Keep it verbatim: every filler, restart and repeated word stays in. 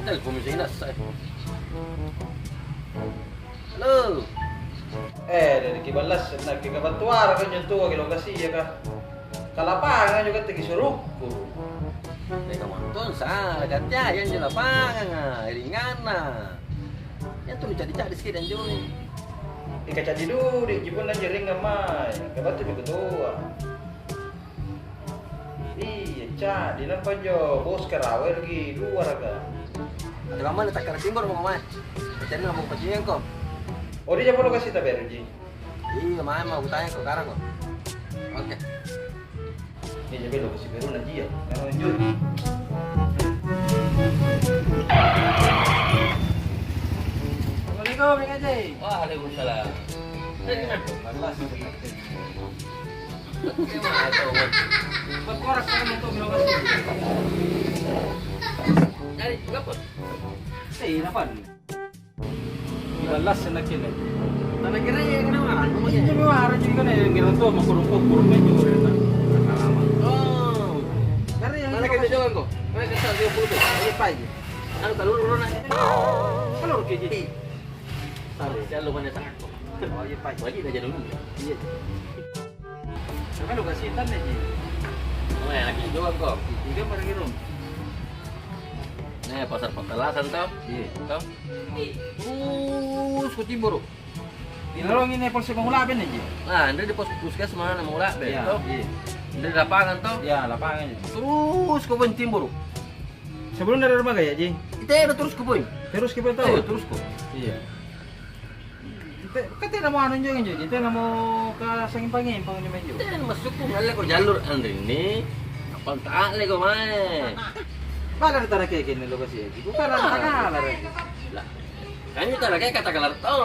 Telpon mi seng nassa, eh. Halo. Eh, dari kiballas, nakke kabattuara ka anjo toa ki lokasiaka. Ka lapangang anjo katte kisurukku. Eh, kamu nonton salah, ka teai anjo lapanganga, ringanna. Iya tu nica'di-ca'di sikiddi anjo. Eh, kaca'di dudukji punna anjo ringngang mae, ka battu mi kutoa. Iya, ca'di, nampa anjo bos karawa lagi luaraka. Ate mamma takkara timboro' mo mae. Ca'di nampa kupaccingko. Oh, dia polo kasih taberu ji. Iya, mae mau kutanya ko karako. Oke. Iya, belok kasih beru na dia. Karena lanjut. Assalamualaikum, Kang Haji. Waalaikumsalam. Eh, malas. Berkorak sekarang untuk minum kopi. Dari berapa? Eh, kenapa? Kiballas nakke. Tanakkere kenapa? Iya, memang arah juga nih, ngira tuh mau kurung-kurung itu. Oh. Karena yang mana kita jalan kok? Mana kita dua puluh tuh? Iya, Pak. Anu, taluru, Rona. Taluru, Kiki. Taruh, jangan lupa nyetak. Oh, iya, Pak. Wajib aja dulu. Iya. Sampai lu kasih tan nih, Ji. Oh, ya, lagi doang kok. Tiga pada gitu. Nih, pasar Pangkalasan, toh? Iya. Toh? Terus ke timur. Di lorong ini polsek Mangulabe nih, Ji. Nah, ini di pos puskesmas Mangulabe, iya, toh? Iya. Ini di lapangan, toh? Iya, lapangan, Ji. Terus ke timur. Sebelum dari rumah gaya, Ji? Itu udah terus ke poin. Terus ke poin, toh? Iya, terus ke. Iya. Te-, ka tena mo anu njo njo, tena mo kasanging-panging pangunjo menjo. Tena maksudku ngalle ko jalur anrinni, apa ta'le ko mae. Baka ri tana keke ni lokasi eki, bukan ri tana kala re. Lah, kan ri tana keke kata kalar to.